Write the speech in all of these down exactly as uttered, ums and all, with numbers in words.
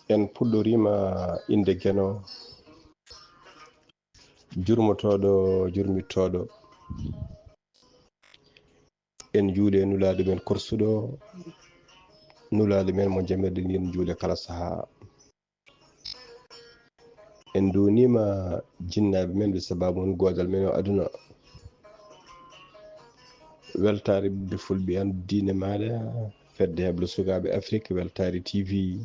En puɗɗoriima innde Geno, jurmotooɗo, jurmittooɗo. En njuuli e Nulaaɗo men korsuɗo, Nulaaɗo men mo jamirɗe ndin njuule kala sahaa. En nduwniima jinnaaɓe men ɓe sabaabu on goodal men o aduna. Weltaare ɓiɓɓe fulɓe, anndu diine maaɗa, fedde heblo sukaaɓe Afrik, Weltaare T V.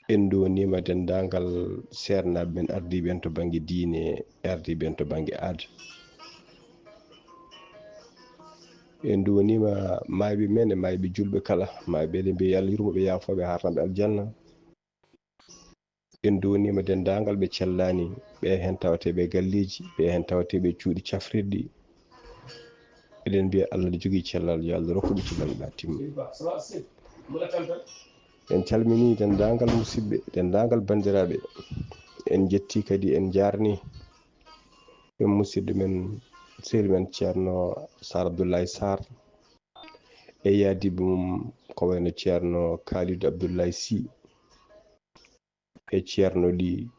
En nduwniima denndaangal seernaaɓe men ardiiɓe en to bannge diine, ardiiɓe en to bannge aada. En nduwniima maayɓe men e maayɓe julɓe kala, maayɓe eɗen mbiya yo Allah yurmo ɓe, yaafo ɓe, harna ɓe aljanna. En nduwniima denndaangal ɓe cellaani, ɓe heen tawateeɓe e galleeji, ɓe heen tawateeɓe e cuuɗi cafrirɗi. Eɗen mbiya Allah ne jogii cellal, yo Allah rokku ɓe cellal ɓe haa timma. En calminii denndaangal musidɓe, denndaangal banndiraaɓe. En njettii kadi, en njaarnii e musidɗo men, sehil men Ceerno Saar Abdullahi Saar, e yaadiiɓe mum ko wayno Ceerno Kaalidu Abdullahi Sy, e ceerno ɗi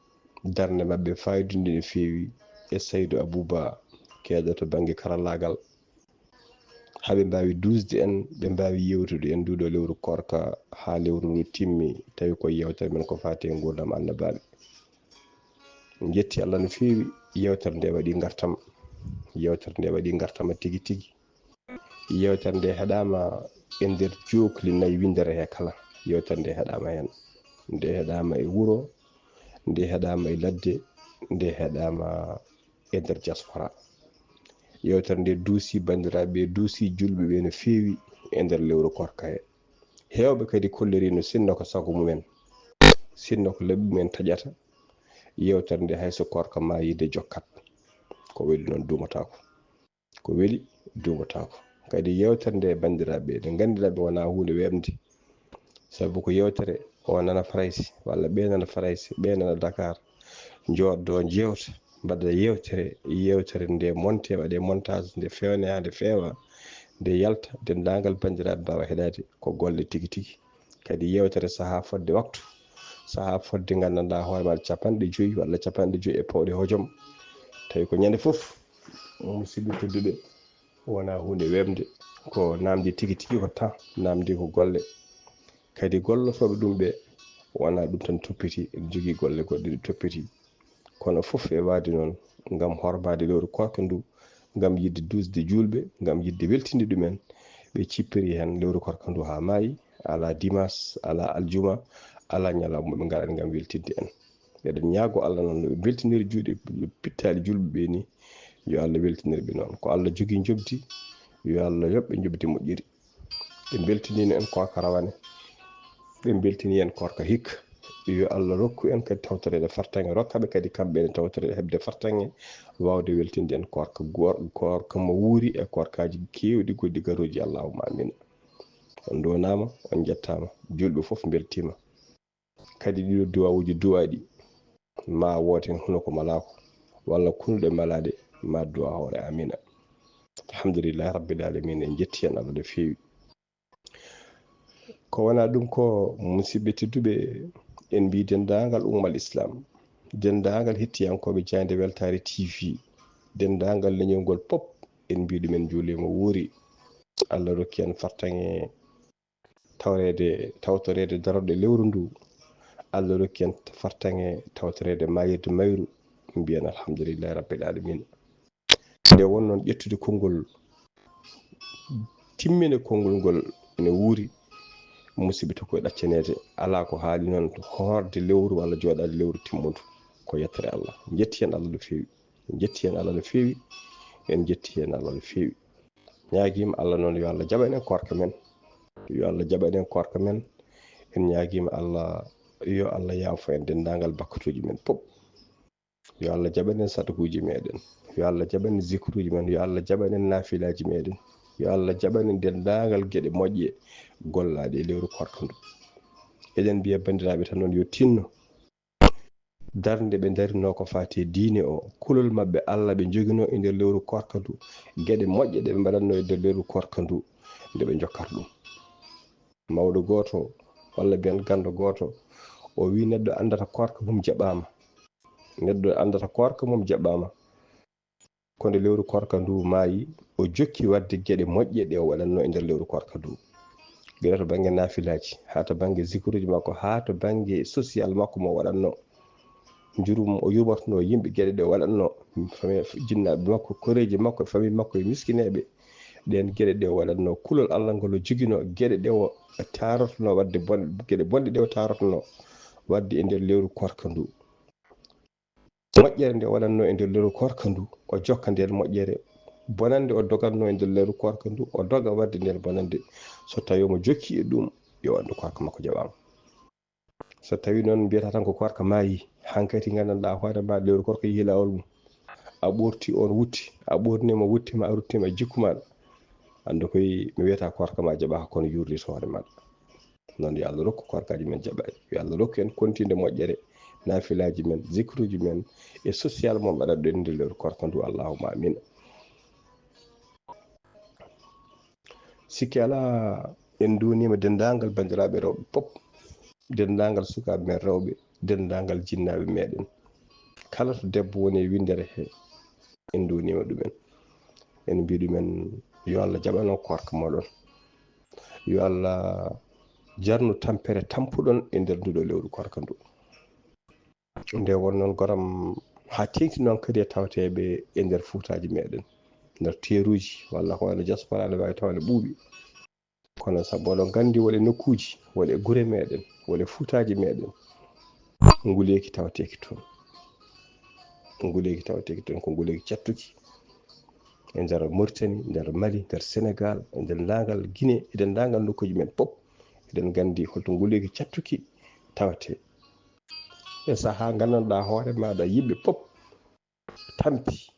darnde maɓɓe faayodinde no feewi e Saydu Abuuba keeɗo to bannge karallaagal. Haa ɓe mbaawi duusde en, ɓe mbaawi yeewtude en nduuɗo lewru koorka haa lewru ndu timmi, tawi ko yeewtere men ko faati e nguurndam annabaaɓe. En njetti Allah no feewi, yeewtere nde waɗi ngartam, yeewtere nde waɗi ngartama tigi tigi. Yeewtere nde heɗaama e nder jookli nayi winndere he kala. Yeewtere nde heɗaama heen. Nde heɗaama e wuro, nde heɗaama e ladde, nde heɗaama e nder diaspora. Yeewtere nde duusi banndiraaɓe, duusi julɓe ɓe no feewi e nder lewru koorka he. Heewɓe kadi kolliriino sinno ko sago mumen, sinno ko laɓi mumen taƴata. Yeewtere nde hay so koorka maayii de jokkat. Ko weli noon duumataako. Ko weli duumataako. Kadi yeewtere nde, banndiraaɓe, eɗen nganndi laɓi wonaa huunde weeɓnde. Sabu ko yeewtere o nana Farayse, walla ɓe nana Farayse, ɓe nana Dakar, njooɗdoo njeewta, mbaɗa yeewtere, yeewtere nde monte, waɗee montage, nde feewnee haa nde feewa, nde yalta, denndaangal banndiraaɓe mbaawa heɗaade ko golle tigi tigi. Kadi yeewtere sahaa fodde waktu, sahaa fodde nganndanɗaa hoore maaɗa capanɗe joyi walla capanɗe joyi e pawɗe hojom. Tawi ko ñande fof, musidɓe tedduɓe, wonaa huunde weeɓnde, ko naamnde tigi tigi ko temps, naamnde ko golle. Kadi gollotooɓe ɗum ɓe, wonaa ɗum tan toppiti, ene jogii golle goɗɗe ɗe toppiti. Kono fof e waade noon, ngam hormaade lewru koorka ndu, ngam yiɗde duusde juulɓe, ngam yiɗde weltinde ɗumen, ɓe cippiri heen lewru koorka ndu haa maayi, alaa dimaas, alaa aljuma, alaa ñalawma ɓe ngarani ngam weltinde en. Eɗen ñaago Allah noon no ɓe mbeltiniri juuɗe pittaali juulɓe ɓe ni, yo Allah weltinir ɓe noon. Ko Allah jogii njoɓdi, yo Allah yoɓ ɓe njoɓdi moƴƴiri. Ɓe mbeltiniino en koorka rawane, ɓe mbeltini en koorka hikka. Yo Allah rokku en kadi tawtoreede fartaŋŋe, rokka ɓe kadi kamɓe ne tawtoreede heɓde fartaŋŋe, waawde weltinde en koorka goor-, koorka mo wuuri e koorkaaji keewɗi goɗɗi garooji. Allahumma amiin. On ndoonaama, on njettaama. Juulɓe fof mbeltiima. Kadi ɗiɗo duwawuuji duwaaɗi, ma wooten huno ko malaako, walla kunuɗe malaaɗe, ma duwa hoore. Amiina. Alhamdulillahi Rabbil Aalamiina, en njetti heen Allah no feewi. Ko wonaa ɗum ko, musidɓe tedduɓe, en mbii denndaangal ummal Islam, denndaangal hettiyankooɓe jaaynde Weltaare T V, denndaangal leñol ngol pop, en mbii ɗum en njuuliima wuuri. Allah rokki en fartaŋŋe tawreede, tawtoreede darorɗe lewru ndu. Allah rokki en fartaŋŋe tawtoreede maayirde mayru, mbiyen alhamdulillahi rabbil aalamiina. Nde wonnoon ƴettude konngol, timmine konngol ngol ene wuuri, musidɓe to koye ɗaccaneede, alaa ko haali noon hoorde lewru walla jooɗaade lewru timmundu, ko yettere Allah. Njetti heen Allah no feewi, njetti heen Allah no feewi, en njetti heen Allah no feewi. Ñaagiima Allah noon yo Allah jaɓan en koorka men, yo Allah jaɓan en koorka men. En ñaagiima Allah yo Allah yaafo en denndaangal bakkatuuji men pop. Yo Allah jaɓan en sadakuuji meɗen, yo Allah jaɓan en zikruuji men, yo Allah jaɓan en naafilaaji meɗen, yo Allah jaɓan en denndaangal geɗe moƴƴe gollaaɗe e lewru koorka ndu. Eɗen mbiya banndiraaɓe tan noon yo tinno, darnde ɓe ndarinoo ko faati e diine o, kulol maɓɓe Alla ɓe njoginoo e nder lewru koorka ndu, geɗe moƴƴe ɗe ɓe mbaɗatnoo e nder lewru koorka ndu, nde ɓe njokkata ɗum. Mawɗo gooto, walla mbiyen ganndo gooto, o wii neɗɗo anndata koorka mum jaɓaama. Neɗɗo anndata koorka mum jaɓaama. Ko nde lewru koorka ndu maayi, o jokki waɗde geɗe moƴƴe ɗe o waɗatnoo e nder lewru koorka ndu. Gila to bannge naafilaaji, haa to bannge zikruuji makko, haa to bannge social makko mo waɗatnoo. Njuru mum o yurmotnoo yimɓe, geɗe ɗe o waɗatnoo, fami-, jinnaaɓe makko, koreeji makko, famille makko e miskineeɓe. Ɗeen geɗe ɗe o waɗatnoo, kulol Alla ngol o joginoo, geɗe ɗe o taarotnoo waɗde bon-, geɗe bonɗe ɗe o taarotnoo waɗde e nder lewru koorka ndu. Moƴƴere nde o waɗatnoo e nder lewru koorka ndu, o jokka ndeen moƴƴere. Bonannde o dogatnoo e nder lewru koorka ndu, o doga waɗde ndeen bonannde. So tawii omo jokki e ɗum, yo anndu koorka makko jaɓaama. So tawii noon mbiyata tan ko koorka maayi, hankadi nganndanɗaa hoore ma lewru koorka yehi laawol mum. A ɓoorti, oon wutti, a ɓoorniima, wuttiima, a ruttiima e jikku maaɗa. Anndu koy mi wiyata koorka ma jaɓaaka, kono yurdi to hoore maaɗa. Noon yo Allah rokku koorkaaji men jaɓaade. Yo Allah rokku en kontinde moƴƴere, naafilaaji men, zikruuji men e social mo mbaɗatɗen nder lewru koorka ndu. Allahumma amin. Sikki alaa, en nduwaniima denndaangal banndiraaɓe rewɓe pop, denndaangal sukaaɓe men rewɓe, denndaangal jinnaaɓe meɗen. Kala to debbo woni e winndere he, en nduwaniima ɗumen. En mbii ɗumen yo Allah jaɓan on koorka mooɗon. Yo Allah jarnu tampere tampuɗon e nder nduɗo lewru koorka ndu. Nde won noon goram haa teeŋti noon kadi e tawteeɓe e nder fuutaaji meɗen, nder teeruuji, walla ko wayno diaspora ne waawi tawa ne ɓuuɓi. Kono sabu oɗon nganndi won e nokkuuji, won e gure meɗen, won e fuutaaji meɗen, nguleeki tawateeki toon. Nguleeki tawateeki toon, ko nguleeki cattuki. E nder Mauritanie, nder Mali, nder Sénégal, e denndaangal Guinée, e denndaangal nokkuuji men pop, eɗen nganndi holto nguleeki cattuki tawatee. E sahaa nganndanɗaa hoore maaɗa yimɓe pop tampi.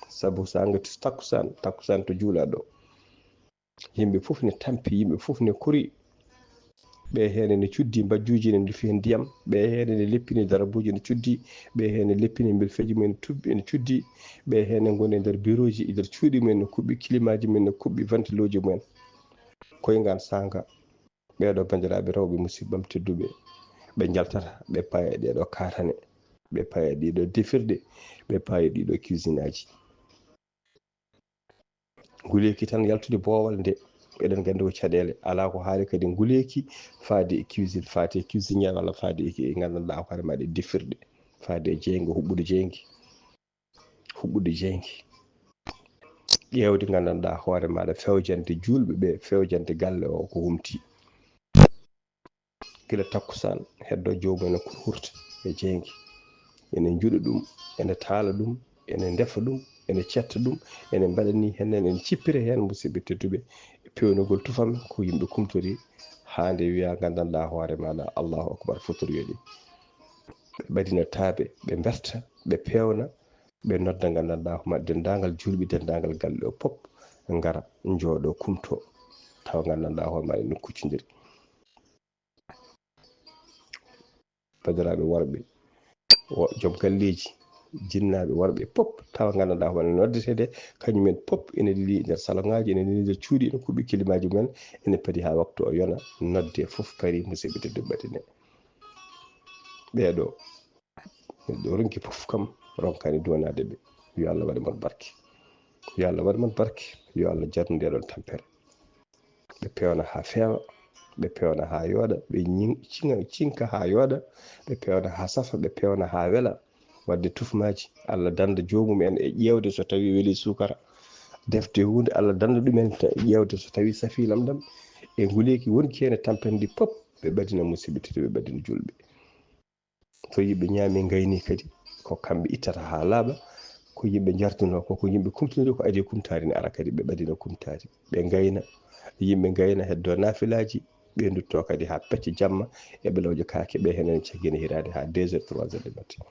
Sabu so a ngati takkusaan, takkusaan to juulaa ɗo. Yimɓe fof ne tampi, yimɓe fof ne kori. Ɓe heen ne cuddi mbajjuuji ne ndefi heen ndiyam, ɓe heen ne leppini darabuuji ne cuddi, ɓe heen ne leppini mbelfeeji mumen tub-, ene cuddi, ɓe heen ne ngoni e nder birooji, e nder cuuɗi mumen ne kuɓɓi, kilimaaji mumen ne kuɓɓi, vantilooji mumen. Koyngaan saanga, ɓeeɗo banndiraaɓe rewɓe musiɓɓam tedduɓe, ɓe njaltata, ɓe paya e ɗeeɗo kaatane, ɓe paya e ɗiɗo defirɗe, ɓe paya e ɗiɗo cuisinaaji. Nguleeki tan yaltude boowal nde, eɗen nganndi ko caɗeele, alaa ko haali kadi nguleeki faade e cuisine, faade e cuisinière walla faade e, e nganndanɗaa hoore maaɗa e defirɗe, faade e jeynge, huɓɓude jeynge, huɓɓude jeynge. Ƴeewde nganndanɗaa hoore maaɗa, fewjande juulɓe ɓe, fewjande galle o ko humti. Gila takkusaan, heddo joomum ene kurhurta e jeynge. Ene njuɗa ɗum, ene taala ɗum, ene ndefa ɗum, ene cetta ɗum, ene mbaɗa ni heen, ene cippira heen, musiɓɓe tedduɓe, e peewnugol tufam ko yimɓe kumtori, haa nde wiya nganndanɗaa hoore maaɗa, Allahu akbar, fotori yooɗi. Ɓe ɓadina taabe, ɓe mberta, ɓe peewna, ɓe nodda nganndanɗaa hoore maaɗa denndaangal juulɓe, denndaangal galle o pop, ngara, njooɗo, kumto, tawa nganndanɗaa hoore maaɗa ene kuccondiri. Banndiraaɓe worɓe, wo-, joom galleeji, jinnaaɓe worɓe pop, tawa nganndanɗaa hoore maaɗa noddeteede, kañum en pop ene lili nder saloŋaaji, ene lili nder cuuɗi, ene kuɓɓi kilimaaji mumen, ene padi haa waktu o yona, nodde fof pari, musiɓɓe tedduɓe ɓadine. Ɓeeɗo, neɗɗo ronki fof kam, ronkani duwanaade ɓe. Yo Allah waɗ mon barke. Yo Allah waɗ mon barke. Yo Allah jarnu ndeɗon tampere. Ɓe peewna haa feewa, ɓe peewna haa yooɗa, ɓe ñin-, ciŋa-, cinka haa yooɗa, ɓe peewna haa safa, ɓe peewna haa wela. Waɗde tufmaaji, Allah dannda joomum en e ƴeewde so tawii welii suukara. Defde huunde, Allah dannda ɗum en ta-, ƴeewde so tawii safii lamɗam. E nguleeki wonki heen e tampere ndi pop, ɓe ɓadina musiɓɓe tedduɓe, ɓe ɓadina juulɓe. So yimɓe ñaami, ngayni kadi, ko kamɓe ittata haa laaɓa. Ko yimɓe njartunoo ko, ko yimɓe kumtondiri ko, adii kumtaari ne ara kadi, ɓe ɓadina kumtaari. Ɓe ngayna, yimɓe ngayna, heddoo naafilaaji, ɓe nduttoo kadi haa pecce jamma, e ɓe lawƴa kaake, ɓe heen ene caggina hiraade haa deux heures, trois heures du matin.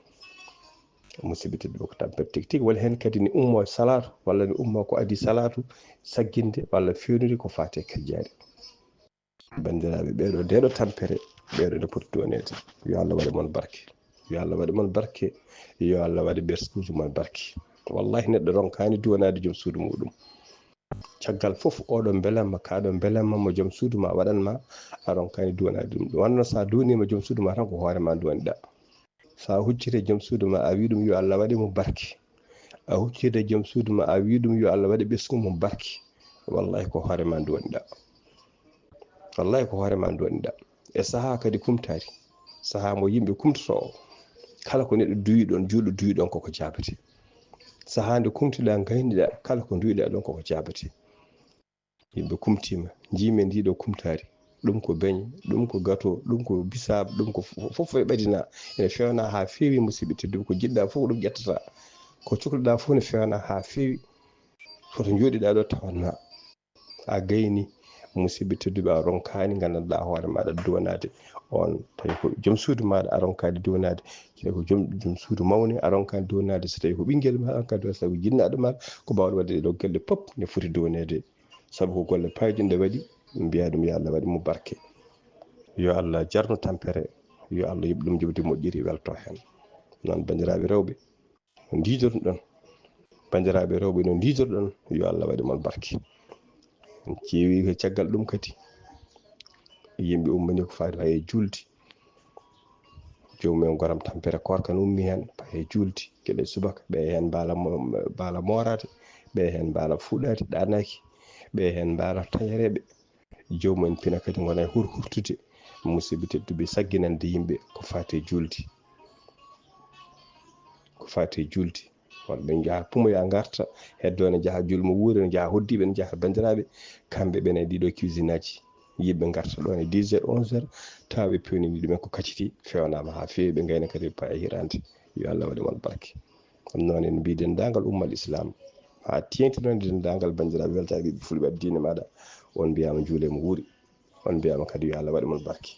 Musiɓɓe tedduɓe, ko tampere tigi tigi. Woni heen kadi ne ummoo salaatu, walla ne ummoo ko adii salaatu, sagginde walla feewnude ko faati e kajjaari. Banndiraaɓe, ɓeeɗo, ndeeɗo tampere, ɓeeɗo nde poti duwaneede. Yo Allah waɗe mon barke. Yo Allah waɗi mon barke. Yo Allah waɗi ɓesnguuji mon barke. Wallahi, neɗɗo ronkaani duwanaade joom suudu muɗum. Caggal fof, oɗo mbelamma, kaɗo mbelamma mo joom suudu ma waɗan ma, a ronkaani duwanaade ɗum. Ɗum wonno so a duwaniima joom suudu ma tan, ko hoore ma duwaniɗa. So a hucciti e joom suudu ma, a wi ɗum yo Allah waɗi mo barke. A hucciti e joom suudu ma, a wi ɗum yo Allah waɗi ɓesngu mum barke. Wallahi, ko hoore ma duwaniɗa. Wallahi, ko hoore ma duwaniɗa. E sahaa kadi kumtaari. Sahaa mo yimɓe kumtoto o. Kala ko neɗɗo duwi ɗon, juulɗo duwi ɗon, koko jaabete. Sahaa nde kumtiɗa, ngayniɗa, kala ko duwiɗa ɗon, koko jaabete. Yimɓe kumtiima, njiimi ndiɗo kumtaari. Ɗum ko beñe, ɗum ko gato, ɗum ko bisaab, ɗum ko fo-, fof e ɓadina. Ene fewna haa feewi, musidɓe tedduɓe, ko jiɗɗa fof ko ɗum ƴettata. Ko cukloɗa fof ne fewna haa feewi. Foto njooɗiɗa ɗo tawanma a gayni, musidɓe tedduɓe, a ronkaani nganndanɗa hoore maɗa duwanaade on, tawi ko joom suudu maɗa a ronkaade duwanaade, so tawi ko joom, joom suudu mawni a ronkaani duwanaade, so tawi ko ɓinngel ma a ronkaani duwanaade, so tawi ko jinnaɗo maɗa, ko bawɗo waɗde ɗe ɗo golle pop ne foti duwaneede, sabu ko golle payɗinɗe waɗi, mbiya ɗum yo Allah waɗi mo barke. Yo Allah jarnu tampere, yo Allah yoɓ ɗum joɓdi moƴƴiri welto heen. Noon banndiraaɓe rewɓe, no ndiidorɗon. Banndiraaɓe rewɓe no ndiidorɗon, yo Allah waɗi mon barke. En ƴeewi ko caggal ɗum kadi, yimɓe ummanii ko faati hay e juulde. Joomum en goram tampere koorka no ummi heen, paa e juulde, gila subaka, ɓe heen mbaala mo-, mbaala mooraade, ɓe heen mbaala fuɗaade, ɗaanaaki, ɓe heen mbaala tañereeɓe. Joomum en pina kadi ngona e hur-, hurtude, musidɓe tedduɓe, sagginande yimɓe ko faati e juulde. Ko faati e juulde. Won ɓe njaha pumoya ngarta, heddo ne njaha julmo wuuri, ne njaha hoddiiɓe, ne njaha banndiraaɓe. Kamɓe ɓe ne ɗiɗo cuisine aji. Yimɓe ngarta ɗo ne dix heures, onze heures, tawa ɓe pewnini ɗumen ko kaciti, fewnaama haa feewi, ɓe ngayna kadi paa e hiraande. Yo Allah waɗi mon barke. Ɗum noon en mbii denndaangal ummal Islam, haa teeŋti noon denndaangal banndiraaɓe weltaaɓe ɓiɓɓe fulɓe addiine maɗa, on mbiyaama njuule mo wuuri, on mbiyaama kadi yo Allah waɗi mon barke.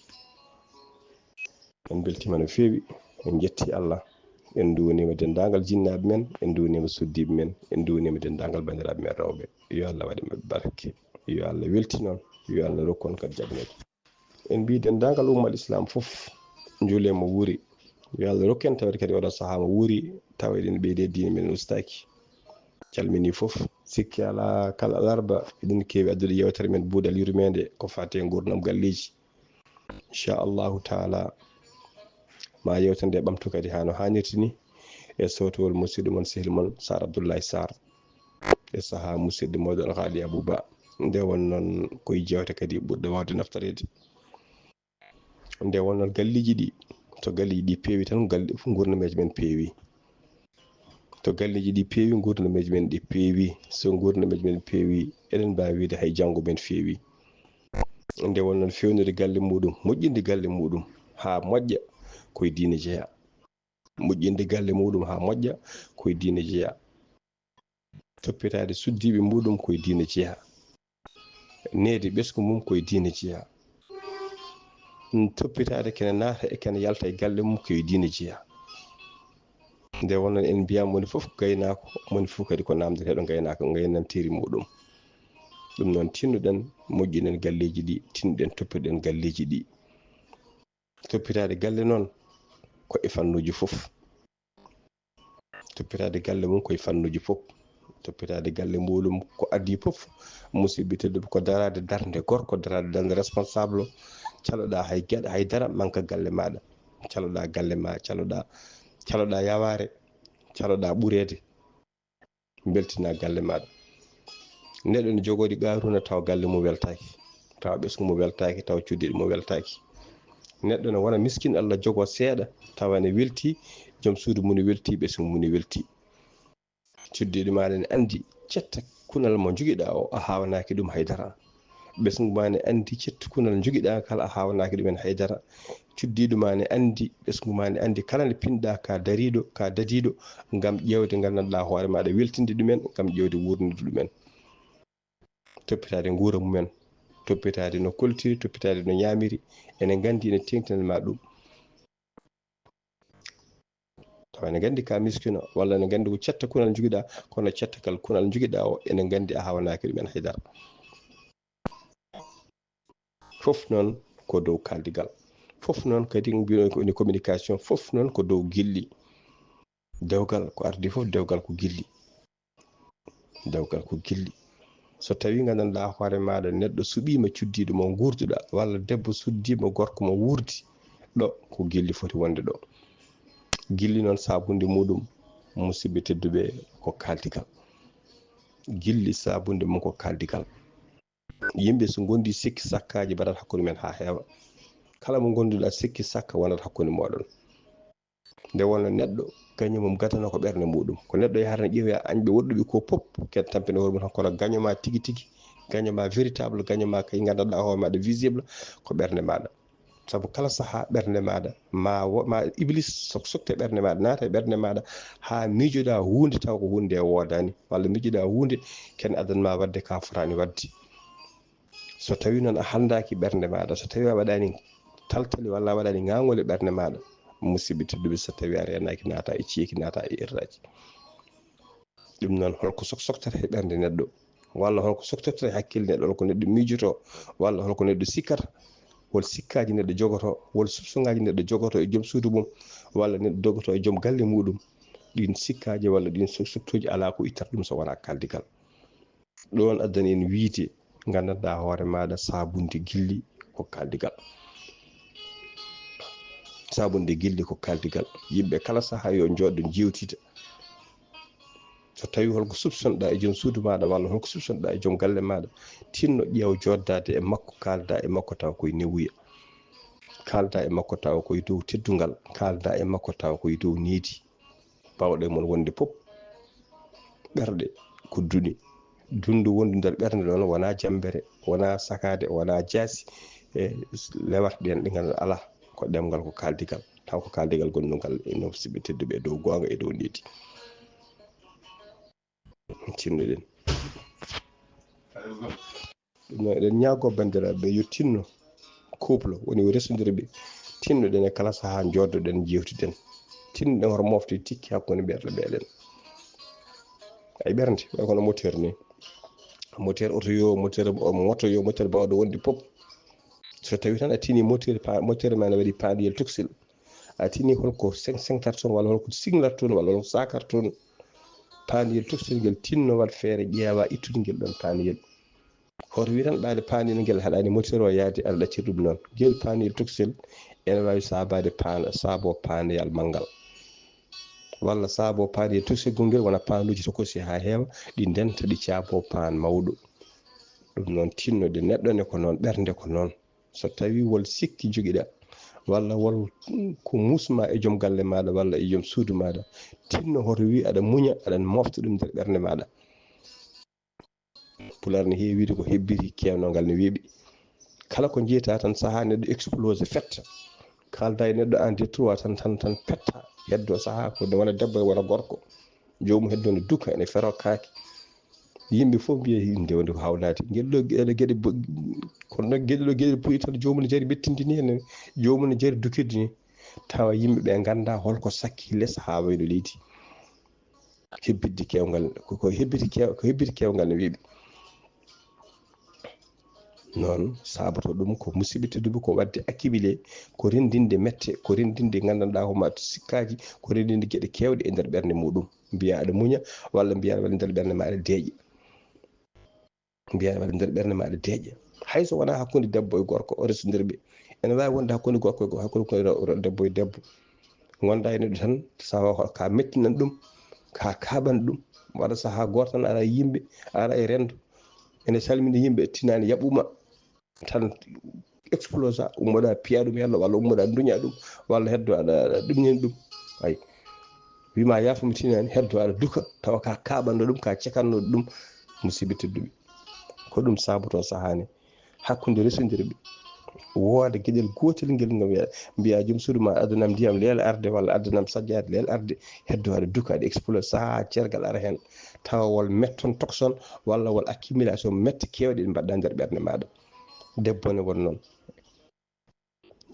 En mbeltiima no feewi, en njetti Allah, en nduwaniima denndaangal jinnaaɓe men, en nduwaniima suddiiɓe men, en nduwaniima denndaangal banndiraaɓe men rewɓe. Yo Allah waɗi maɓɓe barke, yo Allah weltin on, yo Allah rokku on kadi jaɓneede. En mbii denndaangal ummal Islam fof, njuule mo wuuri. Yo Allah rokku en tawde kadi oɗo sahaa mo wuuri, tawa eɗen ɓeydi e diine men ustaaki. Calmini fof, sikki alaa kala alarba, eɗen keewi addude yeewtere men buuɗal yurmeende ko faati e nguurndam galleeji. Inchallahu taala, ma yeewtere nde ɓamtu kadi haa no haanirta ni, e sowtowol musidɗo mon, sehil mon, Sar Abdoulaye Sarr. E sahaa musidɗo mooɗon Alhaali Abou Ba. Nde won noon ko e jeewte kadi ɓurɗe waawde naftoreede. Nde won noon galleeji ɗi, to galleeji ɗi peewi tan, galle-, nguurnameeji men peewi. To galleeji ɗi peewi, nguurnameeji men ɗi peewi. So nguurnameeji men peewi, eɗen mbaawi wiyde hay janngo men feewi. Nde won noon feewnude galle muɗum, moƴƴinde galle muɗum haa moƴƴa, ko e diine jeyaa. Moƴƴinde galle muɗum haa moƴƴa, ko e diine jeyaa. Toppitaade suddiiɓe muɗum ko e diine jeyaa. Neede ɓesngu mum ko e diine jeyaa. Toppitaade kene naata e kene yalta e galle mum ko e diine jeyaa. Nde wonno en mbiyaama moni fof ko gaynaako, moni fof kadi ko naamndeteeɗo gaynaako, ngaynanteeri muɗum. Ɗum noon, tinnoɗen moƴƴinen galleeji ɗi, tinnoɗen toppitoɗen galleeji ɗi. Toppitaade galle noon ko e fannuuji fof. Toppitaade galle mum ko e fannuuji fof. Toppitaade galle muɗum ko adii fof, musidɓe tedduɓe, ko daraade darnde gorko, daraade darnde responsable. Caloɗaa hay geɗa, hay dara manka galle maaɗa. Caloɗaa galle ma, caloɗaa, caloɗaa yawaare, caloɗaa ɓureede. Mbeltinaa galle maaɗa. Neɗɗo ne jogori Qaaruuna tawa galle mum weltaaki, tawa ɓesngu mum weltaaki, tawa cuddiɗo mum weltaaki. Neɗɗo ne wona miskin, Allah jogoo seeɗa, tawa ne welti, joom suudu mum ne welti, ɓesngu mum ne welti. Cuddiɗo ma ne anndi cetta kunal mo njogiɗaa o, a haawanaaki ɗum hay dara. Ɓesngu ma ne anndi cetta kunal njogiɗaa kala, a haawanaaki ɗumen hay dara. Cuddiɗo ma ne anndi, ɓesngu ma ne anndi kala nde pinɗaa ka dariiɗo, ka dadiiɗo, ngam ƴeewde nganndanɗaa hoore maaɗa, weltinde ɗumen, ngam ƴeewde wuurndude ɗumen. Toppitaade nguura mumen, toppitaade no koltiri, toppitaade no ñaamiri, ene nganndi ene teeŋtinani ma ɗum. Tawa ene nganndi ka miskino, walla ene nganndi ko cetta kunal njogiɗaa, kono cetta kal kunal njogiɗaa o, ene nganndi a haawanaaki ɗumen hay dara. Fof noon ko dow kaaldigal. Fof noon kadi mbiyɗon ko woni communication, fof noon ko dow gilli. Dewgal ko ardi fof, dewgal ko gilli. Dewgal ko gilli. So tawii nganndanɗaa hoore maaɗa neɗɗo suɓiima cuddiiɗo mo nguurduɗaa, walla debbo suddiima gorko mo wuurdi, ɗo ko gilli foti wonde ɗo. Gilli noon saabunde muɗum, musidɓe tedduɓe, ko kaaldigal. Gilli saabunde mum ko kaaldigal. Yimɓe so ngondi sikki sakkaaji mbaɗat hakkunde men haa heewa. Kala mo ngonduɗaa sikki sakka wonat hakkunde mooɗon. Nde wonno neɗɗo gaño mum gadano ko ɓernde muɗum. Ko neɗɗo yahata ne ƴeewoya añɓe woɗɗuɓe ko pop, ken tampini hoore mum tan kono gaño ma tigi tigi, gaño ma véritable, gaño ma kay nganndanɗaa hoore maaɗa visible ko ɓernde maaɗa. Sabu kala sahaa ɓernde maaɗa ma wo-, ma iblis sok-, sokte ɓernde maaɗa, naata e ɓernde maaɗa haa miijoɗaa huunde taw ko huunde nde woodaani, walla miijoɗaa huunde ken addan ma waɗde ka fotaani waɗde. So tawii noon a haldaaki ɓernde maaɗa, so tawii a waɗaani taltali walla a waɗaani ŋaaŋol e ɓernde maaɗa, musidɓe tedduɓe, so tawii a reenaaki naata e ceeki, naata e erraaji. Ɗum noon holko sok-, soktata e ɓernde neɗɗo? Walla holko soktata e hakkille neɗɗo? Holko neɗɗo miijotoo? Walla holko neɗɗo sikkata? Wol sikkaaji neɗɗo jogotoo? Wol soupçon ŋaaji neɗɗo jogotoo e joom suudu mum? Walla neɗɗo jogotoo e joom galle muɗum? Ɗiin sikkaaji walla ɗiin sok-, soktuuji alaa ko ittata ɗum so wonaa kaaldigal. Ɗoon addani en wiyde nganndanɗaa hoore maaɗa saabunde gilli ko kaaldigal. Saabunde gilli ko kaaldigal. Yimɓe kala sahaa yo njooɗo njeewtida. So tawii holko soupçonnoɗaa e joom suudu maaɗa walla holko soupçonnoɗaa e joom galle maaɗa, tinno ƴeew jooɗdaade e makko, kaalda e makko tawa koye newuya. Kaalda e makko tawa koye dow teddungal, kaalda e makko tawa koye dow needi. Baawɗe mon wonde pop, ɓerɗe ko duɗe. Dundu wondu nder ɓernde noon wonaa jambere, wonaa sakaade, wonaa jaasi. E lewat ɗen ɗe ngannduɗaa alaa, ko ɗemngal, ko kaaldigal. Taw ko kaaldigal gonnungal e noon siɓɓe tedduɓe e dow goonga e dow needi. Tinnoɗen. Ɗum noon, eɗen ñaagoo banndiraaɓe yo tinno, couple, woni yo resondirɓe, tinnoɗen e kala sahaa, njooɗoɗen, njeewtiden. Tinnoɗen hoto mofte tikki hakkunde ɓerɗe meɗen. Ay ɓernde, way kono moteur ni. Moteur oto yo, moteur moto yo, moteur baawɗo wonde pop. So tawii tan a tini moteur pa-, moteur ma ne waɗi paandiyel tokosel. A tini holko seng-, sengtarton walla holko singlarton walla holko sakarton. Paandiyel tokosel ngel tinno waɗ feere ƴeewa ittude ngel ɗon paandiyel. Hoto wi tan ɓaade paandiyel ngel haɗaani moteur o yaade aɗa ɗaccir ɗum noon. Ngel paandiyel tokosel ene waawi saabaade paan-, saabo paandeyal manngal. Walla saabo paandiyel tokosel gongel wona paanduuji tokosi haa heewa, ɗi ndenta ɗi caabo paan mawɗo. Ɗum noon tinnoɗe neɗɗo ne ko noon, ɓernde ko noon. So tawii wol sikki njogiɗaa, walla wol ko muusma e joom galle maaɗa walla e joom suudu maaɗa, tinno hoto wi aɗa muña, aɗa mofta ɗum nder ɓernde maaɗa. Pulaar ne heewi wiide ko hebbiti keewngal ne weeɓi. Kala ko njeytaa tan sahaa neɗɗo explose fetta. Kaalda e neɗɗo en deux trois tan, tan, tan petta. Heddo sahaa ko wona debbo e wona gorko. Joomum heddo ne duka ene fero kaake. Yimɓe fof mbiya nde woni ko hawlaade. Geɗe ɗo geɗe, geɗe bo-, kono noon geɗe ɗo geɗe puɗi tan joomum ne jari bettindini heen. Joomum ne jari dukirde ni. Tawa yimɓe ɓe nganndaa holko sakki les haa wayno leydi. Hebbitde keewngal, ko, ko hebbiti keew-, ko hebbiti keewngal no weeɓi. Noon saabotoo ɗum ko musidɓe tedduɓe, ko waɗde accumulé, ko renndinde mette, ko renndinde nganndanɗaa homaat sikkaaji, ko renndinde geɗe keewɗe e nder ɓernde muɗum. Mbiyaa aɗa muña, walla mbiyaa aɗa waɗa nder ɓernde ma aɗa deeƴa. Mbiyaa aɗa waɗa nder ɓernde ma aɗa deeƴa. Hay so wonaa hakkunde debbo e gorko, o resondirɓe. Ene waawi wonde hakkunde gorko e gorko, hakkunde ko ro-, ro-, debbo e debbo. Ngonda e neɗɗo tan, sawa ko ka mettinan ɗum, ka kaɓan ɗum. Waɗa sahaa gooto tan ara e yimɓe, ara e renndo. Ene salmina yimɓe, tinaani yaɓɓuma. Tan explosa, ummoɗa piya ɗum yalla, walla ummoɗa duña ɗum, walla heddo aɗa, aɗa ɗumñini ɗum. Ay. Wima yaafo mi tinani, heddo aɗa duka, tawa ka kaɓanno ɗum, ka cekanno ɗum, musidɓe tedduɓe. Ko ɗum saboto sahani. Hakkunde resondirɓe. Wooda geɗel gootel ngel ngam wiya, mbiya joom suudu ma, addanam ndiyam leel arde, walla addanam sajjaade leel arde, heddo aɗa duka, aɗa explosa, saha cergal ara hen. Tawa wol metton tokson, walla wol accumulation mette keewɗe ɗe mbaɗɗa nder ɓernde maɗa. Debbo ne won noon.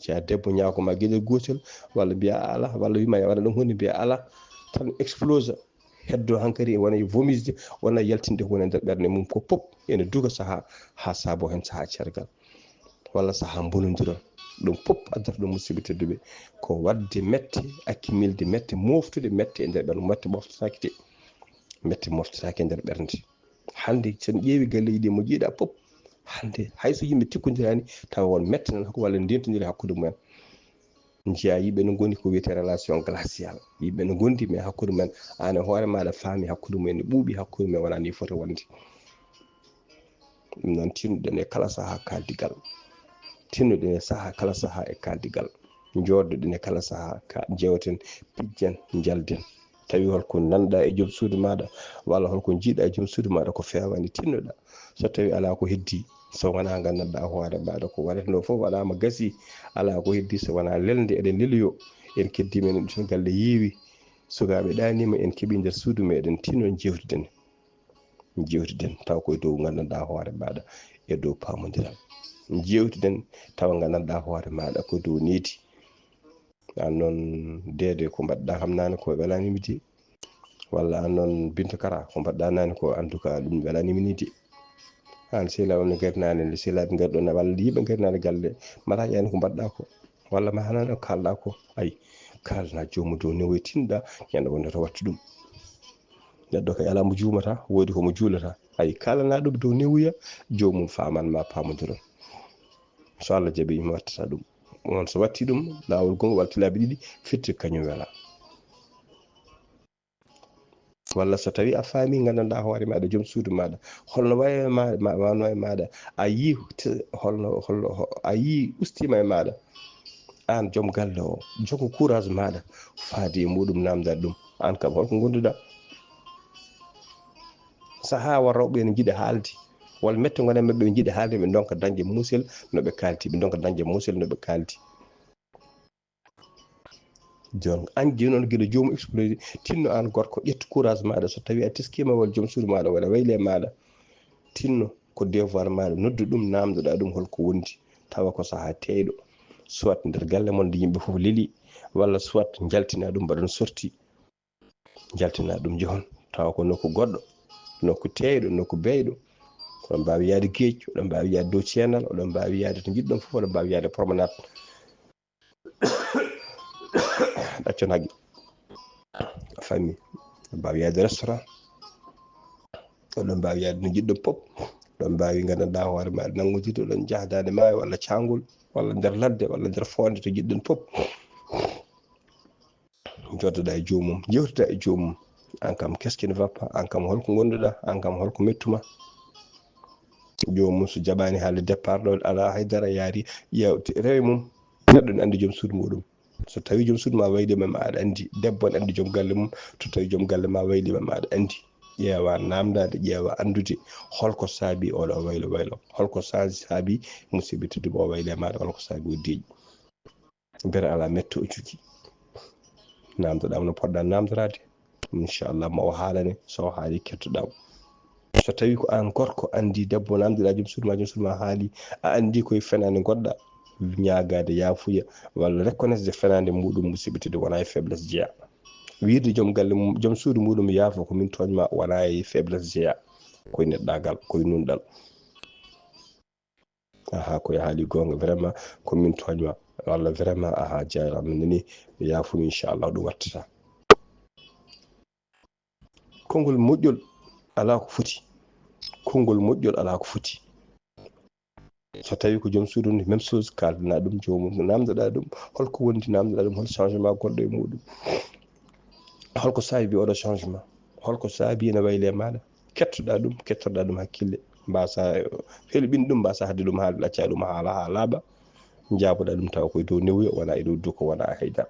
Jeya debbo ñaako ma geɗel gootel, walla mbiya a ala, walla wima ya waɗa ɗum hunde mbiya ala, tan explosa. Heddo hankadi wona e vomisde, wona yaltinde ko woni e nder ɓernde mum ko pop ene duga saha, ha sabo hen saha cergal. Walla saha bonodiral. Ɗum fof addata ɗum, musidɓe tedduɓe, ko waɗde mette, accumulde mette, moftude mette e nder ɓernde, mette moftataake de, mette moftataake e nder ɓernde. Hannde, so en ƴeewi galleeji ɗi mo njiiɗa fof, hannde hay so yimɓe tikkondirani, tawa won mette nan hakku walla ndentondiri hakkunde mumen. Njiya yimɓe no ngoni ko wiyetee relation glaciale. Yimɓe no ngondi, mais hakkunde mumen, aan e hoore maaɗa faami hakkunde mumen ne ɓuuɓi, hakkunde mumen wonaa ni foti wonde. Ɗum noon, tinnoɗen e kala sahaa kaaldigal. Tinnoɗen e sahaa, kala sahaa e kaaldigal. Njooɗoɗen e kala sahaa, ka, njewten, pijjen, njalden. Tawi holko nanɗa e joom suudu maaɗa, walla holko njiiɗa e joom suudu maaɗa ko feewani, tinnoɗa. So tawi alaa ko heddi, so wonaa nganndanɗaa hoore maaɗa ko waɗetnoo fof waɗaama, gasi, alaa ko heddi so wonaa lelnde, eɗen leloyo, en keddiima, en ɗum galle yiiwi, sukaaɓe ɗaaniima, en keɓii nder suudu meeɗen, tinno jewtiden. Jewtiden tawa koye dow nganndanɗaa hoore maaɗa e dow paamondiral. Jewtiden tawa nganndanɗaa hoore maaɗa ko dow needi. Aan noon, Deede, ko mbaɗɗaa kam naane ko welaniimi de. Walla aan noon, Binta Kara, ko mbaɗɗaa naane ko, en tout cas, ɗum welaniimi ni de. Aan sehilaaɓe am ne ngari naane, sehilaaɓe ngari ɗoon, walla yimɓe ngari naane galle, mbaɗaa yani ko mbaɗɗaa ko. Walla ma hanano kalɗa ko, ay, kalna joomu dow newoye tinɗa, ñande wonde to wattu ɗum. Neɗɗo kay alaa mo juumata, woodi ko mo juulata. Ay, kalana ɗum dow newuya, joomum faaman ma paamondiron. So Allah jaɓi, mi wattata ɗum. On so watti ɗum, laawol gongol walla tilaaɓe ɗiɗi, firti kañum wela. Walla so tawi a faami, nganndanɗaa hoore maaɗa, joom suudu maaɗa, holno wayi ma, ma, wano e maaɗa, a yii te-, holno, holno, ho-, a yii ustiima e maaɗa, aan joom galle o, jogo courage maaɗa, faade e muɗum, naamnda ɗum, aan kam, holko ngonduɗaa? Sahaa wa rewɓe ene njiɗa haalde, walla mette ngon e maɓɓe ɓe njiɗa haalde, ɓe ndonka dañde musel no ɓe kaaldi, ɓe ndonka dañde musel no ɓe kaaldi. Jon, an joni noon, gila joomum exploré, tinno an gorko, ƴettu courage maaɗa, so tawi a teskima walla joom suudu maaɗa walla wayli e maaɗa, tinno ko devoir maaɗa, noddu ɗum, namdoɗa ɗum holko wondi, tawa ko saha teeyɗo, soit nder galle mon nde yimɓe fof leli, walla soit njaltina ɗum, mbaɗon sorti, njaltina ɗum, jehon, tawa ko nokku goɗɗo, nokku teeyɗo, nokku beeyɗo. Oɗon mbaawi yaade geej, oɗon mbaawi yaade dow ceenal, oɗon mbaawi yaade to njiɗɗon fof, oɗon mbaawi yaade promenade. Ɗaccon haqqe. A faami? Oɗon mbaawi yaade restaurant. Oɗon mbaawi yaade no njiɗɗon fof. Oɗon mbaawi nganndanɗaa hoore maaɗa nanngodirde, oɗon njaha daande maayo walla caangol, walla nder ladde, walla nder foonde to njiɗɗon fof. Njoddoɗaa e joomum, njewtoɗaa e joomum. Aan kam, qu'est-ce qui ne va pas? Aan kam, holko ngonduɗaa? Aan kam, holko mettuma? Joomum so jaɓaani haalde départ ɗo, alaa haydara, yaari, ƴeew, te-, rewe mum. Neɗɗo ne anndi joom suudu muɗum. So tawi joom suudu ma waylima ma, aɗa anndi. Debbo ne anndi joom galle mum. So tawi joom galle ma waylima ma, aɗa anndi. Ƴeewa namdaade, ƴeewa anndude holko saabi oɗo waylo waylo. Holko sa-, saabi musiɓɓe tedduɓe o wayle e maaɗa, holko saabi o deeƴi. Beere alaa metto o cuki. Namdoɗaa mo no poɗɗaa namdoraade. Inchallah, ma o haalane, so o haali, kettoɗaa mo. So tawi ko aan gorko anndi debbo, namdoɗaa joom suudu ma, joom suudu ma haali, a anndi koye fenaande ngonɗaa, ñaagaade yaafuya, walla reconnaître fenaande muɗum, musiɓɓe tedduɓe, wonaa e faiblesse jeyaa. Wiide joom galle mum, joom suudu muɗum yaafo, ko min tooñ ma, wonaa e faiblesse jeyaa. Koye neɗɗaagal, koye nunɗal. Aha, ko a haali goonga, vraiment, ko min tooñ ma. Walla vraiment, aha, jaaraama, mi nani, mi yaafumi, inchallah, ɗum wattata. Konngol moƴƴol alaa ko foti. Konngol moƴƴol alaa ko foti. So tawi ko joom suudu nde, même chose, kaaldanaa ɗum joomum, namdoɗaa ɗum, holko wondi, namdoɗaa ɗum, hol changement gonɗo e muɗum? Holko saabi oɗo changement? Holko saabi ene wayli e maaɗa? Kettoɗaa ɗum, kettoɗaa ɗum hakkille. Mbasa, eh, helɓin ɗum, mbasa haɗde ɗum haala, ɗacca ɗum haala haa laaɓa. Njaaboɗaa ɗum tawa koye dow newuya, wonaa e dow duko, wonaa e haydara.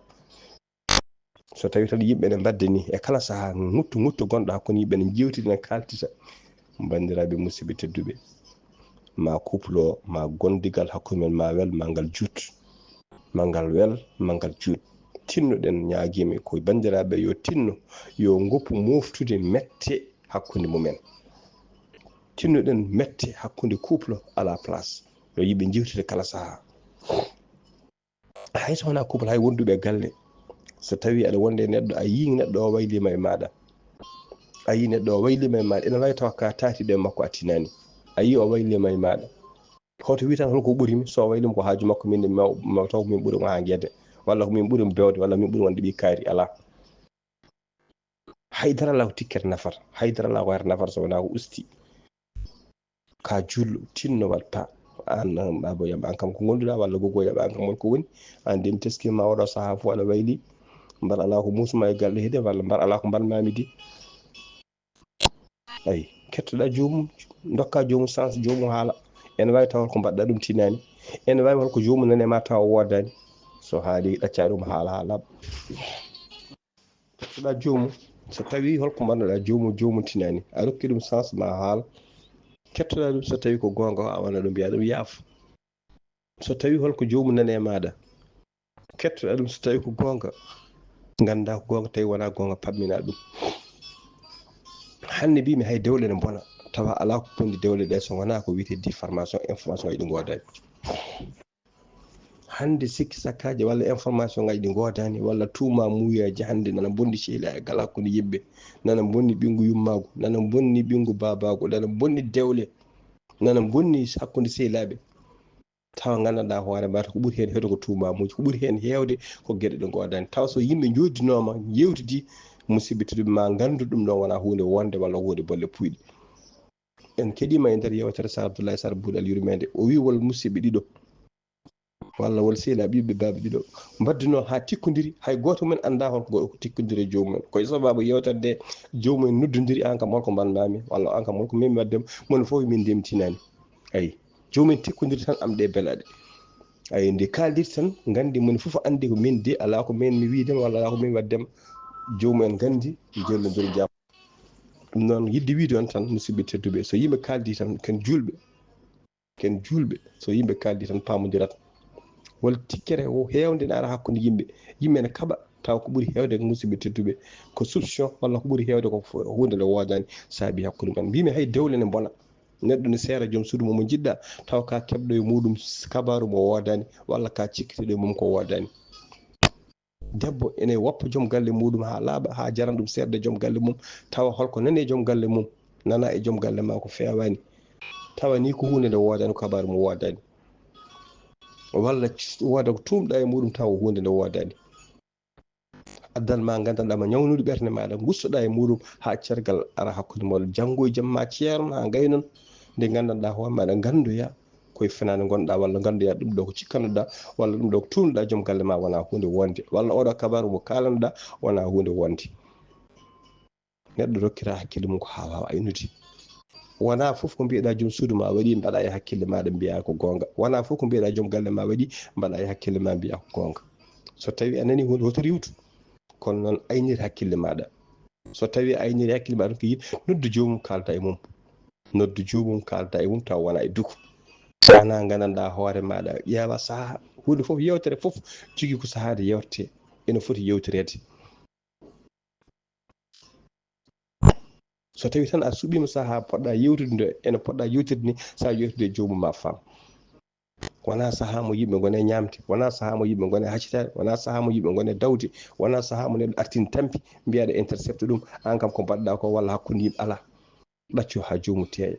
So tawi tan yimɓe ne mbadde ni, e kala saha, nguttu, nguttu gonɗo hakkunde yimɓe ne, jewtida, ne kaltita. Banndiraaɓe, musiɓɓe tedduɓe, ma couple o, ma gondigal hakkunde men, ma wel, ma ngal juut, ma ngal wel, ma ngal juut. Tinnoɗen, ñaagiimi ko banndiraaɓe yo tinno, yo ngoppu moftude mette hakkunde mumen. Tinnoɗen mette hakkunde couple à la place. Yo yimɓe jewtide kala saha. Hay so wonaa couple, hay wonduɓe e galle. So tawi aɗa wonde e neɗɗo, a yii neɗɗo o waylima e maaɗa. A yii neɗɗo o waylima e maaɗa. Ene waawi tawa ka taatiɗo e makko a tinaani. A yii o waylima e maaɗa. Hoto wi tan holko ɓurimi, so waylimo ko haaju makko, min mi taw ko min ɓurimo haa gedde, walla ko min ɓurimo bewde, walla min ɓurimo wonde ɓii kaari. Alaa. Haydara alaa ko tikkere nafata, haydara alaa ko wayata nafata so wonaa ko usti. Ka julɗo, tinno waɗ pa. An, an, baaba yam, an kam ko gonduɗa, walla gogo yam, an kam won ko woni. An de mi teskima oɗo saha fof aɗa wayli. Mbar alaa ko musma e galle hede, walla mbar alaa ko mbar mami de. Ay, kettoɗa joomum, dokka joomum chance, joomum haala. Ene wawi taw ko mbaɗɗa ɗum tinani. Ene wawi holko joomum nane ma taw wodani. So haali ɗacca ɗum haala ha laaɓa. Kettoɗa joomum, so tawi holko mbaɗnoɗa joomum, joomum tinani. A rokki ɗum chance ma haala. Kettoɗa ɗum, so tawi ko gonga, a wana ɗum, mbiya ɗum yaafo. So tawi holko joomum nane maɗa, kettoɗa ɗum, so tawi ko gonga, ganda ko gonga, tawi wona gonga, pammina ɗum. Hande mbimi hay dewle ne bona, tawa ala ko bondi dewle ɗe so wona ko wiyete diffamation, information ɗi godani. Hande sikki sakkaji walla information ngaji ɗi godani, walla tuuma muuyaji hande nana bondi sehila e gala hakkunde yimɓe, nana bonni ɓingu yummagu, nana bonni ɓingu babagu, nana bonni dewle, nana bonni hakkunde sehilaɓe. Tawa gandanɗa hoore mata ko ɓuri hen hewde ko tuuma muuyaji, ko ɓuri hen hewde ko gueɗe ɗe godani. Tawa so yimɓe jodinoma, yewtidi, musidɓe tedduɓe, ma gandu ɗum ɗon wona hunde wonde walla hunde bolle puyɗe. En keɗima e nder yewtere Sar Abdoulaye Sar Bounal yurmede, o wi wol musidɓe ɗiɗo walla wol sehilaɓe ɓiɓɓe baaba ɗiɗo mbaddino ha tikkodiri, hay goto men anda holko goɗɗo ko tikkodiri e jomumen. Koye sababu yewtere nde jomumen noddodiri, an kam holko mbanmami, walla an kam holko memi waddema, moni foof min ndemtinani. Ayi, jomumen tikkodiri tan am ɗe belaɗe. Ayi, nde kaldiri tan gandi moni foof andi ko min de, ala ko men mi wiidema, walla ala ko min waddema. Jomumen gandi, jellodiri jam. Ɗum noon, yidde wiide on tan, musidɓe tedduɓe, so yimɓe kaldi tan, ken julɓe, ken julɓe, so yimɓe kaldi tan, pamodirat. Wol tikkere o hewde ne ara hakkunde yimɓe. Yimɓe ne kaɓa, tawa ko ɓuri hewde ko musidɓe tedduɓe, ko soupçon, walla ko ɓuri hewde ko fo-, hunde nde wodani saabi hakkunde mon. Mbimi hay dewle ne bona. Neɗɗo ne seera joom suudu mum mo jiɗɗa, tawa ka keɓɗo e muɗum s-, kabaru mo wodani, walla ka cikkitiɗo e mum ko wodani. Debbo ene woppa joom galle muɗum ha laaɓa, ha jarana ɗum seedde joom galle mum, tawa holko nani e joom galle mum, nana e joom galle ma ko fewani. Tawa ni ko hunde nde wodani, ko kabaru mo wodani. Walla c-, woda ko tumɗa e muɗum, tawa hunde nde wodani. Addan ma gandanɗa ma ñawnude ɓernde maɗa, gustoɗa e muɗum ha cergal ara hakkunde moɗon. Janngo e jamma ceeron ha gaynon, nde gandanɗa hoore maɗa gandoya koye fenaande gonɗa, walla gandoya ɗum ɗo ko cikkanoɗa, walla ɗum ɗo ko tuunuɗa joom galle ma wona hunde wonde, walla oɗo kabaru mo kalanoɗa wona hunde wonde. Neɗɗo rokkira hakkille mum ko ha wawa aynude. Wona fof ko mbiyeɗa joom suudu ma waɗi mbaɗa e hakkille maɗa mbiya ko gonga. Wona fof ko mbiyeɗa joom galle ma waɗi mbaɗa e hakkille ma mbiya ko gonga. So tawi a nani hunde, hoto riwtu. Kono noon aynir hakkille maɗa. So tawi a ayniri hakkille maɗa, ko yiɗ, noddu joomum kalda e mum. Noddu joomum kalda e mum taw wona e duko. Wona gandanɗa hoore maɗa, ƴeewa saaha. Hunde fof, yewtere fof jogui ko saaha nde yewtete. Ene foti yewtirede. So tawi tan a suɓima saaha poɗɗa yewtude nde, ene poɗɗa yewtirde ni, sa yewtude e joomum ma faam. Wona saaha mo yimɓe gone ñamde, wona saaha mo yimɓe gone haccitaade, wona saaha mo yimɓe gone dawde, wona saaha mo neɗɗo artini tampi, mbiyaɗa intercepte ɗum, an kam ko mbaɗɗa ko walla hakkunde yimɓe ala. Ɗaccu ha joomum teeya.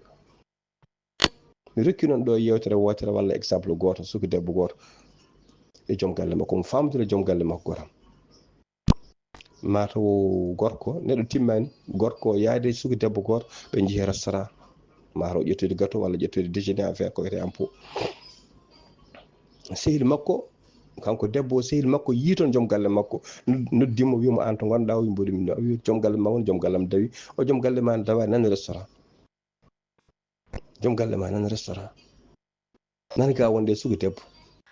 Mi rokki noon ɗo yewtere wootere walla exemple gooto, suka debbo gooto e joom galle makko, mo famdira joom galle makko gooto. Mataw gorko, neɗɗo timmani, gorko yaade suka debbo gooto, ɓe njehi restaurant. Mataw ƴettude gâteau walla ƴettude déjeuner, affaire ko wiyete ampo. Sehil makko, kanko debbo o, sehil makko yii toon joom galle makko, nod-, noddimo, wimo, "An to ngonɗa?" O wi, "Mboɗo min ɗo." O wi, "Joom galle ma won?" "Joom galle am dawi." "O joom galle ma dawa nan restaurant." Joom galle ma nan restaurant. Nan ga wonde suka debbo.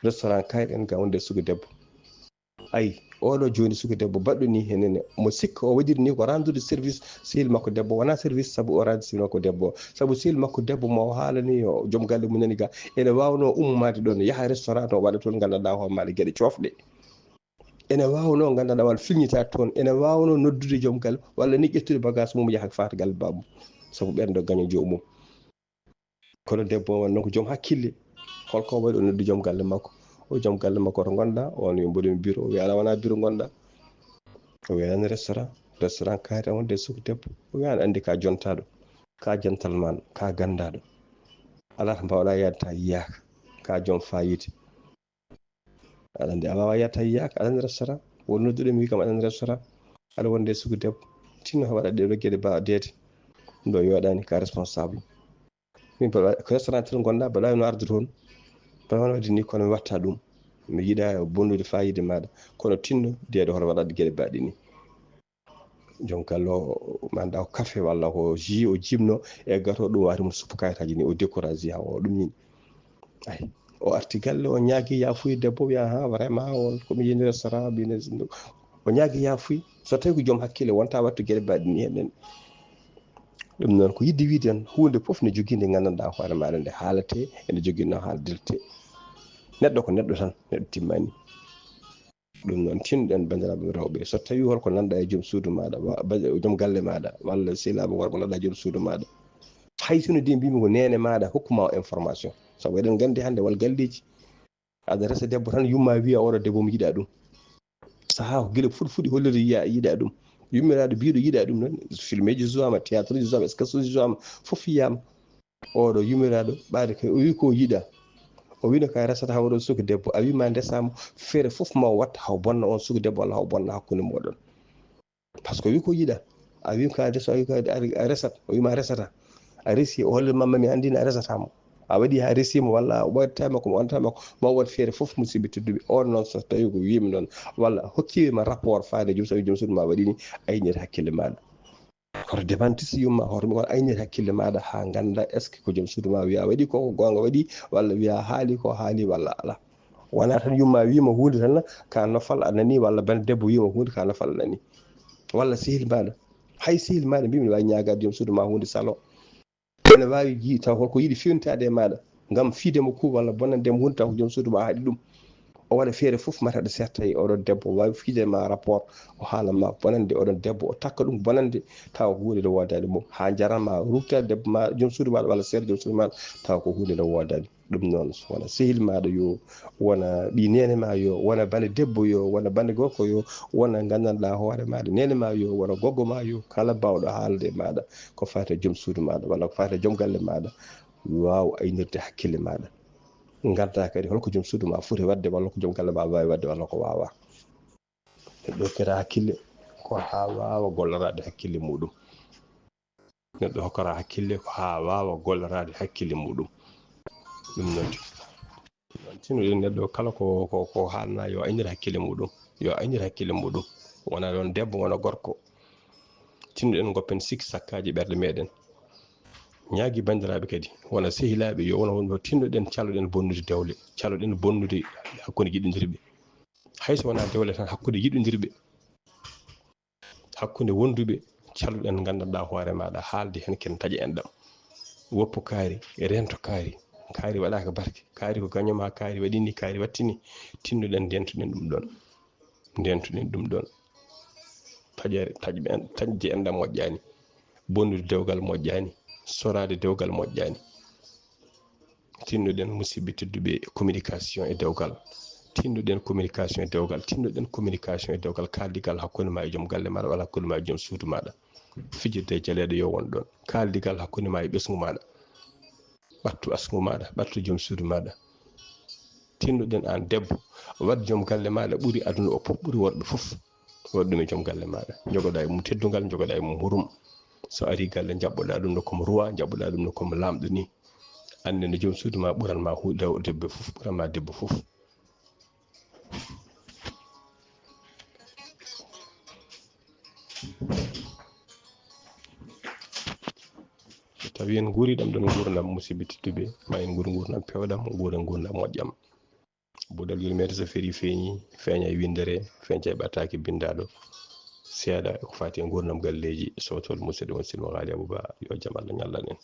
Restaurant kayɗen ga wonde suka debbo. Ayi, oɗo joni suka debbo baɗɗo ni henene, mo sikka o waɗiri ni ko rendude service sehil makko debbo, wona service sabu o rendi sehil makko debbo. Sabu sehil makko debbo mo o haalani o joom galle mum nani ga, ene wawno ummade ɗon, yaha restaurant to waɗa toon gandanɗa hoore maɗa gueɗe cofɗe. Ene wawno gandanɗa walla filñita toon, ene wawno noddude joom galle, walla ni ƴettude bagage mum yaha fata galle bamum. Sabu ɓerɗe gaño joomum. Kono debbo o wonno ko joom hakkille. Holko waɗi o noddi joom galle makko? O joom galle makko to ngonɗa? O woni mboɗo mi bureau. O wi, "Ala, wona bureau ngonɗa." O wi, "Ala, restaurant." "Restaurant kayta wonde suka debbo." O wi, "An andi ka jontaɗo, ka gentleman, ka gandaɗo." Alaa ko mbaawɗaa yaade taw yiyaaka, ka joom fayida. Aɗa anndi a waawaa yaade taw yiyaaka, aɗa anndi restaurant. Won nodduɗo mi wi kam aɗa anndi restaurant. Aɗa wonde sugu debbo. Tinno waɗa ɗeɗo geɗe ba deede. Ɗo yooɗaani ka responsable. Min mbaɗa ko restaurant tan ngonɗaa, mbaɗa no arde toon. Mbaɗa wona waɗde ni kono mi watta ɗum. Mi yiɗa bonnude fayida maaɗa. Kono tinno deeɗo hoto waɗa geɗe baɗɗe ni. Joom galle o, mi anndaa ko kafe walla ko jus o jibno e gato, ɗum waati mo suppu kayitaaji ni, o découragé haa o ɗum min. Ay, o arti galle, o ñaagi yaafuye debbo, wiya, "Ha, vraiment, on ko mi yiɗi restaurant, mi yiɗi." O ñaagi yaafuye. So tawi ko joom hakkille, wonta wattu geɗe baɗɗe ni hen. Ɗum noon ko yiɗde wiide tan, huunde fof ne jogii nde nganndanɗaa hoore maaɗa nde haalate, ene jogii no haaldirte. Neɗɗo ko neɗɗo tan, neɗɗo timmani. Ɗum noon, tinnoɗen banndiraaɓe rewɓe, so tawii holko nanɗa e joom suudu maaɗa, wa-, ba-, joom galle maaɗa, walla sehilaaɓe worɓe nanɗa e joom suudu maaɗa, hay sino de mbimi ko neene maaɗa, hokkuma o information. Sabu eɗen nganndi hannde wal galleeji, aɗa resa debbo tan, yumma wiya oɗo debbo mi yiɗa ɗum. Sahaa ko gila fuɗi fuɗi hollirde yiya, yiɗa ɗum. Yummiraaɗo biiɗo yiɗa ɗum noon, filmeeji jouama, théâtre jouama, sketch jouama, fof yiyaama. Oɗo yumiraaɗo ɓaade kay, o wi ko yiɗa. O wino ka resata ha waɗo suka debbo. A wi ma ndesamo, feere fof ma o watta haw bonna on suka debbo walla haw bonna hakkunde moɗon. Par ce que o wi ko yiɗa. A wi ka ndeso, a wi ka a resat, o wi ma resata. A resi, o holle mamma mi andina a resatamo. A waɗi ha resimo walla a waɗtama ko mo ontama ko, ma waɗ feere fof musidɓe tedduɓe. On noon so tawi ko wimi noon, walla hokkima rapport faade joom, so joom suudu ma waɗini, aynir hakkille maɗa. Hoto dépend si yumma, hoto mi on aynir hakkille maɗa ha ganda est ce que ko joom suudu ma wiya waɗi ko, ko gonga waɗi, walla wiya haali ko haali walla ala. Wona tan yumma wima hunde tan ka nofal a nani, walla bana debbo wima hunde ka nofal a nani. Walla sehil maɗa. Hay sehil maɗa mbimi ne wawi ñagade joom suudu ma hunde salo. Ene wawi yi taw holko yiɗi fewnitade e maɗa. Ngam fiide mo ku walla bonande mo hunde taw ko joom suudu ma haɗi ɗum. O waɗa feere fof mataɗa serta e oɗon debbo, o wawi fiide ma rapport, o haala ma bonande oɗon debbo, o takka ɗum bonande, tawa ko hunde nde wodani mum. Ha jaranma rutta debbo ma, joom suudu maɗa walla seeɗa joom suudu maɗa, tawa ko hunde nde wodani. Ɗum noon, wona sehil maɗa yo, wona ɓi nene ma yo, wona bane debbo yo, wona bane gorko yo, wona gandanɗa hoore maɗa nene ma yo, wona goggo ma yo, kala bawɗo haalde e maɗa, ko fati e joom suudu maɗa, walla ko fati e joom galle maɗa, waaw aynirde hakkille maɗa. Ngadda kadi holko joom suudu ma foti waɗde, walla ko joom galle ma waawi waɗde, walla ko waawaa. Neɗɗo hokkira hakkille ko haa waawa gollorade hakkille muɗum. Neɗɗo hokkora hakkille ko haa waawa gollorade hakkille muɗum. Ɗum noon tino ɗen neɗɗo kala ko, ko, ko haalna yo aynir hakkille muɗum, yo aynir hakkille muɗum. Wona ɗon debbo, wona gorko. Tinnoɗen goppen sikki sakkaaji ɓerɗe meɗen. Ñaagi banndiraaɓe kadi, wona sehilaaɓe, yo wona wonɓe tinnoɗen, caloɗen bonnude dewle, caloɗen bonnude hakkunde yiɗondirɓe. Hay so wonaa dewle tan, hakkunde yiɗondirɓe, hakkunde wonduɓe, caloɗen nganndanɗaa hoore maaɗa, haalde heen ken taƴa enɗam. Woppu kaari, reento kaari, kaari waɗaaka barke, kaari ko gaño ma kaari waɗi ni, kaari watti ni, tinnoɗen ndentoɗen ɗum ɗon. Ndentoɗen ɗum ɗon. Taƴere, taƴɓe en, taƴde enɗam moƴƴaani. Bonnude dewgal moƴƴaani. Soraade dewgal moƴƴaani. Tinnoɗen musidɓe tedduɓe communication e dewgal. Tinnoɗen communication e dewgal. Tinnoɗen communication e dewgal. Kaaldigal hakkunde ma e joom galle maaɗa walla hakkunde ma e joom suudu maaɗa. Fijirde e jaleeɗo yo won ɗon. Kaaldigal hakkunde ma e ɓesngu maaɗa. Ɓattu asngu maaɗa, ɓattu joom suudu maaɗa. Tinnoɗen aan debbo, waɗ joom galle maaɗa ɓuri aduna o fof, ɓuri worɓe fof. Waɗ ɗum e joom galle maaɗa. Jogoɗaa e mum teddungal, jogoɗaa e mum hurum. So ari galle, jaɓɓoɗaa ɗum no comme roi, jaɓɓoɗaa ɗum no comme laamɗo ni. Annde no joom suudu ma ɓuran ma hu-, dew-, debbo fof, ɓuran ma debbo fof. Tawi en nguuri ɗam ɗon nguurndam, musidɓe tedduɓe, ma en nguur nguurndam peewɗam, nguuren nguurndam moƴƴam. Buɗal yurmeede so ferii feeñi, feeña e winndere, feeña e ɓataake binndaaɗo. Seeɗa ko faati e nguurndam galleeji, sowtol musidɗo mon Silma Ghali Abou Ba, yo jam Allah ñallan en.